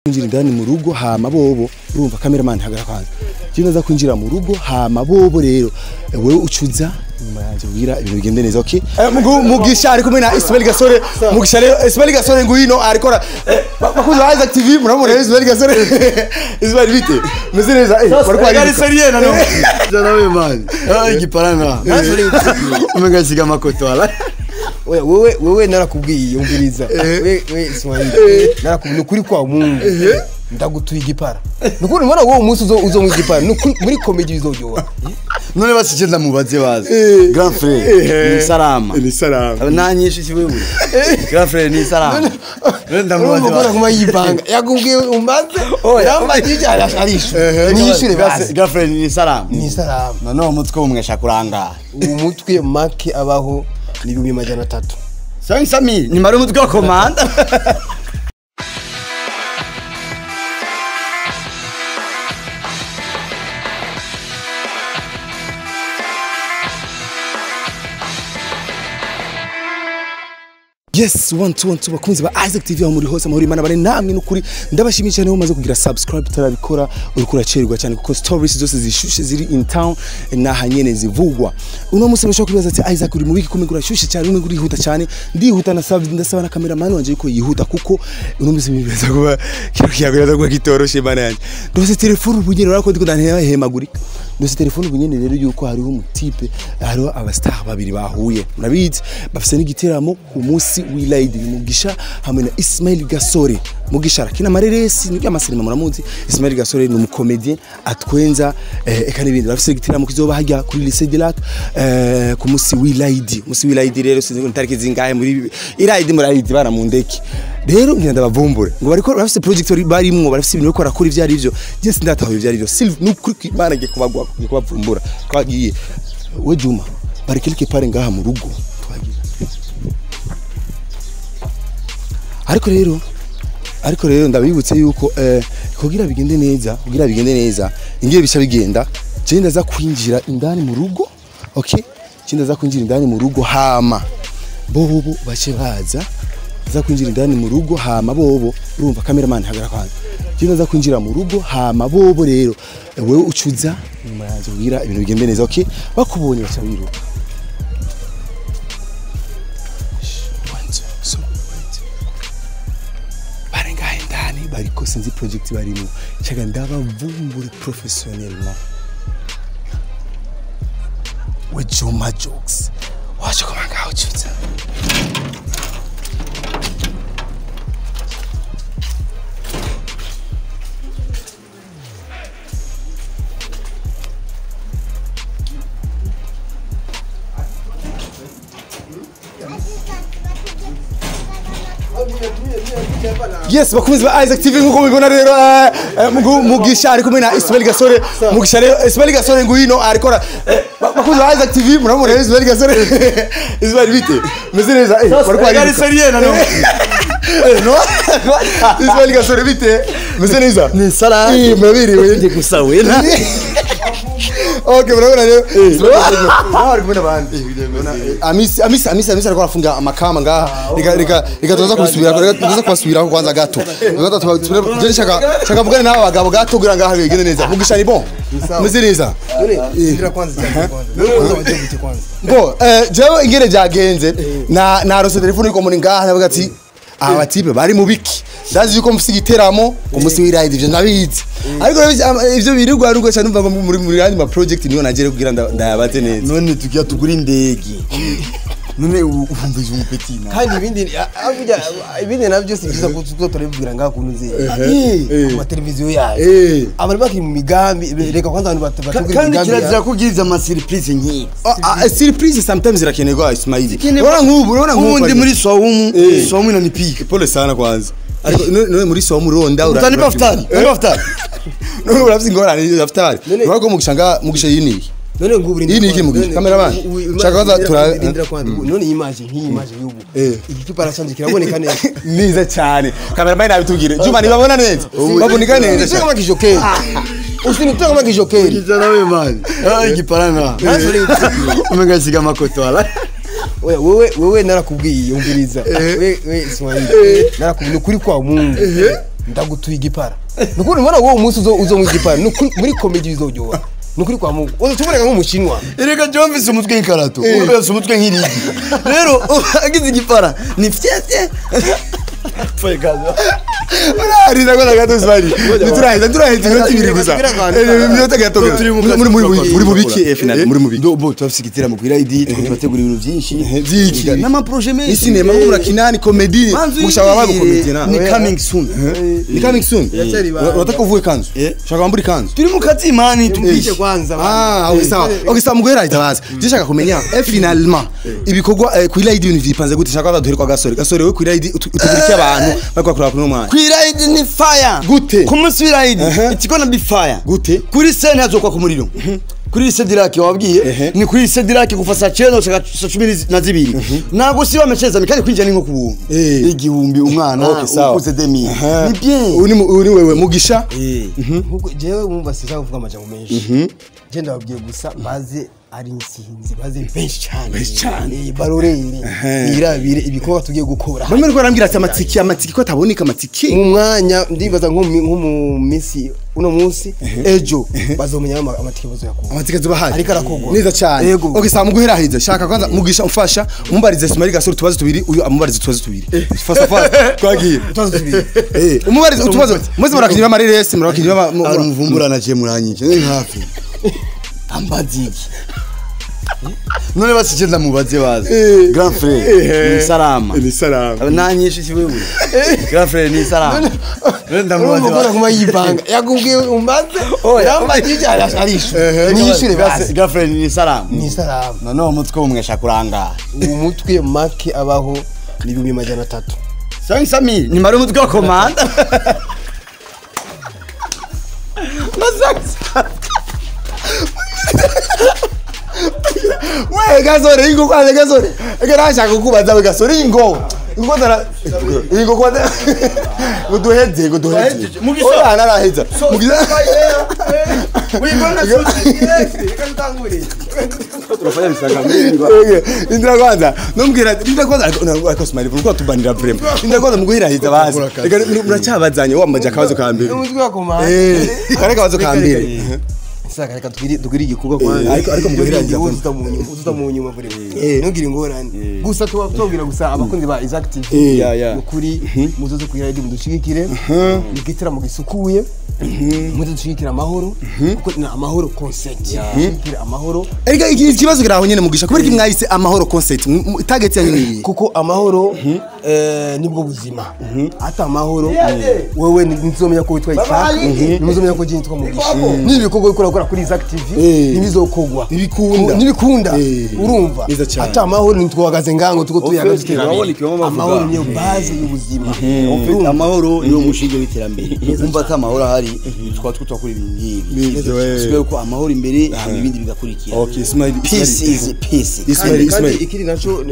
Kwinjira indani mu rugo hama bobo, urumva cameraman hagara kwanza. Je naza kwinjira mu rugo hama bobo rero wewe ucuza nyuma yanje kugira ibintu bigende neza, okay? Mugisha ari kumwe na Ismail Gasore. Mugisha rero, Ismail Gasore ngwino arikora. Bakuzi ba Isaac TV, murabona Ismail Gasore. Ismail, bite? Meze neza? Bariko ari sérieux na no. Jana man. Ah, igiparanga. Umenga siga makoto ala. Oya, wewe narakubwiye, umviriza. We Ismail, narakubwiye ukuri kwa Mungu. Ndagutuye igipara. Nukuri mbona wowe umunsi uzo mu igipara, nukuri muri comedy bizoryoha. None basi ndamubaze bazi. Grand frère ni salama. Ni salama. Nanyishe si wewe. Grand frère ni salama. None ndamubaze bazi. Urumva kuma yibanga. Yakubwiye umbaze. Yambajije arishu. Niyishure basi. Grand frère ni salama. Ni salama. None umutwe umwesha kuranga. Umutwe make abaho ni 300. 500,000 ni mara umutwe wa komanda. Yes, 1 2 1 2, bakunzi ba Isaac TV aho muri hose, amahoro Imana bane namwe. Nukuri ndabashimiye cyane mumaze kugira subscribe. Tarabikora uriko uracererwa cyane kuko stories zose zishushe ziri in town naha nyene zivugwa. Uno munsi mushobora kwibaza ati Isaac uri mu wiki kumwe urashushe cyane, umwe urihuta cyane. Ndihuta na save, ndasaba na cameraman wanje yuko yihuta kuko uno munsi bibaza kuba kiro kiyagura kuba kitoroshe bana yanje. Ndose telefone ubu nyene urako ndiko ndahemagurika. Ndose telefone ubu nyene rero yuko hariho umutipe, hariho aba star babiri bahuye. Murabizi bafise n'igiteramo ku munsi w'Ilaidi, Mugisha hamwe na Ismail Gasore. Mugisha arakina amareresi nibyo amasinema muramuzi. Ismail Gasore ni umukomedien atwenza eka n'ibindi. Bafise igiteramo kizoba hajya kuri Lycée de Lac ku munsi w'Ilaidi. Munsi w'Ilaidi rero sinzi ngo itariki zingahe muri Ilaidi, murayizi bana mu ndeke. Rero ngira ndabavumbure ngo bariko bafise project barimwo, barafise ibintu bariko barakora ivyo ari byo. Je sindataho ivyo ari byo. Silve nukuri Imana ngiye kubagwa, ngiye kubavumbura. Twagiye we Juma bari quelque part ngaha mu rugo twagiye. Ariko rero ndabibutse yuko kugira bigende neza, kugira bigende neza ingiye bisha bigenda, je ndaza kwinjira indani mu rugo, okay? Je ndaza kwinjira indani mu rugo hama bobo bace baza. Ndaza kwinjira indani mu rugo hama bobo, urumva cameraman hagara kwanza. Je ndaza kwinjira mu rugo hama bobo rero wewe ucuza nyuma yanje kugira ibintu bigende neza, okay? Bakubonye baca biruka. Bariko sinzi project barimo, chaga ndabavumbure professionnellement. We Juma Jokes waje komanga ucuza. Yes, bakunzi ba Isaac TV nkuko mubibona rero Mugisha ari kumwe na Ismail Gasore. Mugisha rero, Ismail Gasore ngwino arikora. Bakunzi ba Isaac TV murabona Ismail Gasore. Ismail, bite? Meze neza? Bariko ari sérieux na no. No. Ismail Gasore, bite? Meze neza? Ni salama. Murabiriwe. Ndi gusa we. Okay, murabona rero. Nawe ari kumwe n'abandi. Amisi Amisi Amisi Amisi ariko arafunga amakama ngaha. Reka tuza kubisubira, reka tuza kubasubira kwanza gato. Reka tubasubire, shaka vugane n'aba bagabo gato kugira ngaha bigende neza. Mugisha ni bon. Meze neza. None ndira kwanza cyane kwanza. None waje gute kwanza? Bo, jewe ingere byagenze na narose telefone yuko muri ngaha navuga ati aba tipe bari mu biki. Ndazi yuko mfise igiteramo ku munsi w'Ilaidi, ivyo ndabizi. Ariko ivyo birirwa rugo cyane numva ngo muri yandi ma project niyo nagere kugira ndayabaze neza. None tugiye tugura indege. None umvise umupeti na. Kandi ibindi avuga ibindi navyo si byiza ko turabibwira ngaha kuntu nzi. Ku ma televiziyo yayo. Abantu bakiri mu migambi, reka kwanza abantu batubwira imigambi. Kandi kirazira kubwiriza ama surprise nki. Surprise sometimes irakenerwa Ismail. Urabona nk'ubu, urabona nk'ubu ndi muri Swaumu, Swaumu inanipiga. Pole sana kwanza. Ariko none muri Swaumu ronda utanipa aftari. Utanipa aftari. None urafite ingorane aftari. Urabona ko Mugisha Mugisha yini. None ngubu Iyi ni iki Mugisha? Cameraman. Shaka kwanza turarindira kwanza. None image nk'iyi image y'ubu. Iki paracanje kiraboneka neza. Niza cyane. Cameraman nabitubwire. Juma nibabona neza. Baboneka neza. Usini kama kijokeri. Usini kama kijokeri. Kijana we man. Ah, igiparanga. Umenga siga makoto ala. Oya, wewe narakubwiye, umviriza. We Ismail. Narakubwiye ukuri kwa Mungu. Ndagutuye igipara. Nukuri mbona wowe umunsi uzo mu igipara nukuri muri comedy bizoryoha. Nukuri kwa Mungu. Uzotumureka nk'umushinwa. Erega jomvise umutwe nk'ikarato. Urumvise umutwe nk'irigi. Rero agize igipara ni fyefye. Pfekaza. Urariza ko gato Ismail. Nituraheza turaheza iminota ibiri gusa. Iminota gato. Muri muri muri mubiki final muri mubiki. Bo turafise igitaramo kuri ID turiko turategura ibintu byinshi. Vyiki. N'ama projet menshi. Ni sinema murakina ni comedy. Mushaka bago comedy na. Ni coming soon. Ni coming soon. Urataka uvuye kanzu. Shaka wamburi kanzu. Turi mu kazi mani tumbishe kwanza. Ah, okay sawa. Okay sawa muguhera itabaza. Ndishaka kumenya finalement ibikorwa kuri ID ibintu vyipanze gute shaka baduhere kwa gasore. Gasore we kuri ID utugurikiye abantu bakwa kuraba kuno mwana. Kuri ID ni fire. Gute? Ku munsi w'ira ID it's gonna be fire. Gute? Kuri scene hazokwa ku muriro. Kuri Sediraki wabwiye ni kuri Sediraki kuva saa 9 gushika saa 12. Ntabwo si bamesheza mikali kwinjira ni nko ku buntu. 1000 umwana ukuze 2000. Ni bien. Uri wewe Mugisha. Nkuko jewe wumva sinshaka kuvuga amajambo menshi. Je ndababwiye gusa baze ari insinzi baze benshi cyane. Barorere irabire ibikorwa tugiye gukora. Bamwe rwo arambwira ati amatiki ko ataboneka amatiki. Mu mwanya ndibaza nko mu minsi uno munsi ejo bazomenya amatiki bazoyakura. Amatiki azobahari. Ariko arakogwa. Neza cyane. Okay sawa muguhera hiza. Shaka kwanza Mugisha umfasha umumbarize Ismail Gasore utubazo tubiri uyu amubarize utubazo tubiri. Fasa fasa twagiye. Utubazo tubiri. Umubarize utubazo. Muze murakinira amareresi murakinira arumvumbura na je muranyije ni hafi. Ambaziki. None basije ndamubaze baze. Grand frère ni salama. Ni salama. Nanyishe kiwewe. Grand frère ni salama. Ndamubaze. Urumva kuma yibanga. Yakubwiye umbaze. Yambajije arishu. Niyishure basi. Grand frère ni salama. Ni salama. None umutwe umwesha kuranga. Umutwe make abaho ni 300. 500 ni mari umutwe wa komanda. Mazaksa. We gasore ingo kwa gasore. Ega kukubaza we gasore ingo. Ingo dara ingo kwa guduheze guduheze. Mugisha. Oya naraheza. Mugisha. Wibona suti. Reka dutangure. Turafanya bisanga mingi. Indira kwanza. Nombwira indira kwanza ariko Ismail uko tubanira vrema. Indira kwanza muguhirahiza bazi. Reka muracabazanye wamaje akabazo ka mbere. Umutwe wa komanda. Kare akabazo ka mbere. Saka reka tugire igikorwa kwanza. Ariko muguhirahiza uzuta mu nyuma buri. Ntugire ingorane. Gusa tubabwira gusa abakunzi ba Isaac TV. Nukuri muzoze kugira ID mudushigikire. Igitaramo gisukuye. Muze dushigikira amahoro kuko ni amahoro concert. Dushigikira amahoro. Erega ikibazo kiraho nyene Mugisha kubera iki mwayise amahoro concert target yanyu ni kuko amahoro nibwo buzima. Ata amahoro wewe nizomenya ko witwa Isaac, nizomenya ko jye nitwa Mugisha. Nibikorwa bikora kuri Isaac TV nibizokogwa. Nibikunda. Urumva. Ata amahoro nitwagaze ngango tuko tuyaga duterana. Amahoro niyo base y'ubuzima. Amahoro niyo mushinge w'iterambere. Umva ata amahoro ahari twaba twakora ibintu nk'ibi. Sibyo ko amahoro imbere ibindi bigakurikira. Okay Ismail peace is peace. Ismail Ismail ikiri naco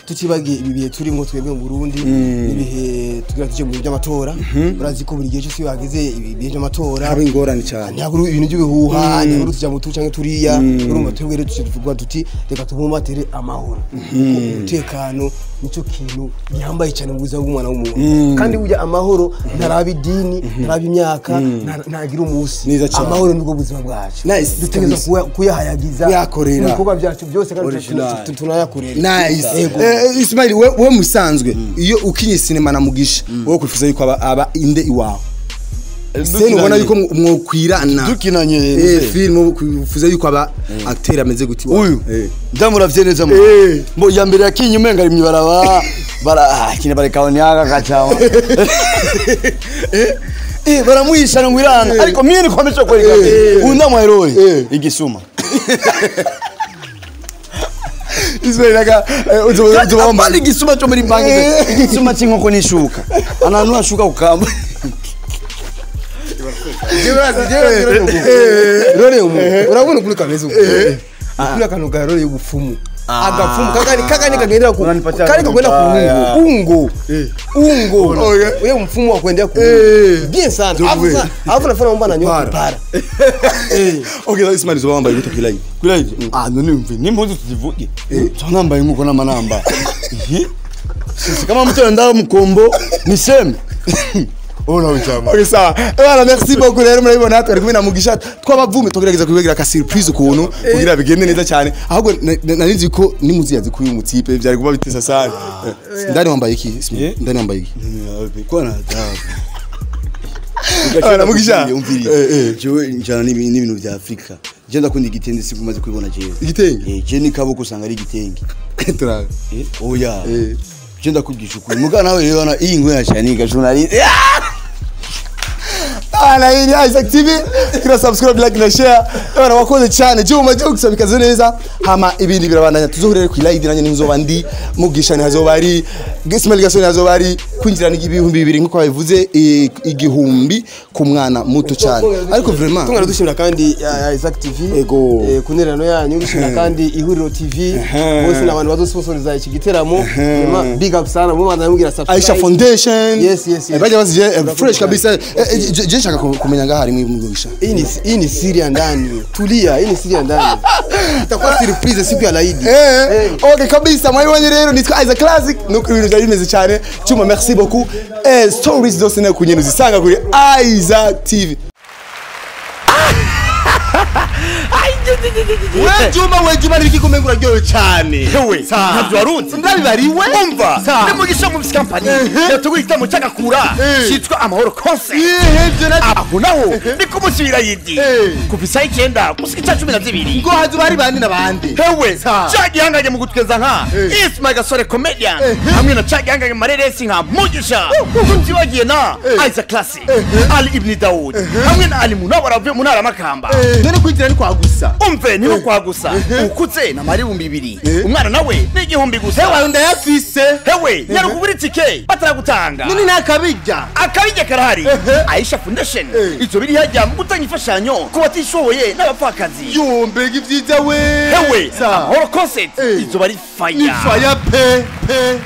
tutibagiye ibi bihe turimo twebwe mu Burundi ibihe tugira tuje mu by'amatora urazi ko buri gihe cyose bageze ibi bihe by'amatora hari ingorane cyane ntabwo ibintu by'ibihuha ntabwo tujya mu tucanke turiya urumva twebwe rero tuvuga tuti reka tubumbatere amahoro umutekano nicyo kintu gihambaye cyane mu buzima bw'umwana w'umuntu kandi burya amahoro ntaraba idini ntaraba imyaka ntagira umunsi amahoro nibwo buzima bwacu dutegereza kuyahayagiza ibikorwa byacu byose kandi tunayakorera. Nice. Ismail we musanzwe iyo ukinye sinema na Mugisha wowe kwifuza yuko aba inde iwawe sene ubona yuko mwokwirana dukinanye film kwifuza yuko aba acteur ameze guti uyu ndamuravye neza mu mbo ya mbere yakinye umenga rimwe baraba bara kine barekaoniaga kachawa baramuhishana ngo iranga ariko mimi nikomeje kwereka uyu ndamwaherore igisuma Ismail aka uzoba igisuma cyo muri banki igisuma cy'inkoko nishuka anantu ashuka kukamba Rore urabona kuri kameze uko kuri akantu ga rore y'ubupfumu agapfumu kakani kagendera ku kani kakwenda ku ungo ungo uye mfumo wa kuendea ku bien sana afu nafana mbana nyoka para. Okay Ismail uzoba wambaye gute kuri live kuri live none mve nimpuzu tuzivuge tunambaye nkuko n'amanamba sisi kama mtu anaenda mkombo niseme Ubona bijama. Okay, sawa. Voilà, merci beaucoup rero murabibona twari kumwe na Mugisha twabavume tugerageza kubigira ka surprise ukuntu kugira bigende neza cyane. Ahubwo nari nzi ko nimuziyazi kuri uyu mutipe byari kuba bitesa sana. Ndani wambaye iki? Ndani wambaye iki? Kwa na adabu. Ana Mugisha. Jewe njana n'ibintu vya Afrika. Je ndakunda igitenge sikumaze kubibona jewe. Igitenge? Je ni kaboko usanga ari igitenge. Turabe. Oya. Je ndakubwisha ukuri. Muga nawe rero na iyi ngwe yachanika journalist. Ana hii ni Isaac TV. Kira subscribe, like na share. Bana wakoze cyane. Juma jokes bikaze neza. Hama ibindi birabandanya tuzohurere ku live nanye nzoba ndi Mugisha ni hazoba ari Ismail Gasoni hazoba ari kwinjira ni 2000 nkuko babivuze 1000 ku mwana muto cyane. Ariko vraiment tungana dushimira kandi Isaac TV. Ego. Kunerano yanyu dushimira kandi Ihuriro TV. Bose n'abantu bazosponsoriza iki giteramo. Vraiment big up sana mubandanya mugira subscribe. Aisha Foundation. Yes, yes, yes. Baje basije fresh kabisa. Je nshaka kumenya ngaha harimo Mugisha. Hii ni siri ya ndani. Tulia, hii ni siri ya ndani. Itakuwa surprise siku ya Laidi. Okay kabisa mwabibonye rero nitwa Isaac Classic nuko ibintu byari bimeze cyane. Chuma merci beaucoup. Stories zose na kunyene uzisanga kuri Isaac TV. Wejuma nibiki kumengura ryoyo cyane. Hewe, ntabyo warunze. Ndabibariwe. Umva, ni Mugisha mu company. Yateguye igitaramo cy'agakura cyitwa Amahoro Concert. Ibyo na aho naho ni ku munsi w'irayidi. Kuva isaha 9 gushika 12. Ngo hazoba hari bandi n'abandi. Hewe, cagihanganye mu gutweza nka Ismail Gasore comedian hamwe na cagihanganye mareresi nka Mugisha. Tutibagiye na Isaac Classic, Ali Ibn Daud hamwe na Ali Munawara avuye mu ntara Makamba. None kwinjira ni kwa gusa. Umve niho kwa gusa. Ukutse na mari 2000. Umwana nawe ni 1000 gusa. Hewe ndayafise. Hewe nyarukubura itike bataragutanga. None nakabijya. Akabijya karahari. Aisha Foundation izo biri hajya mu gutanga imfashanyo ku batishoboye n'abapfakazi. Yo mbega ibyiza we. Hewe Amahoro Concert izo bari fire. Ni fire pe pe.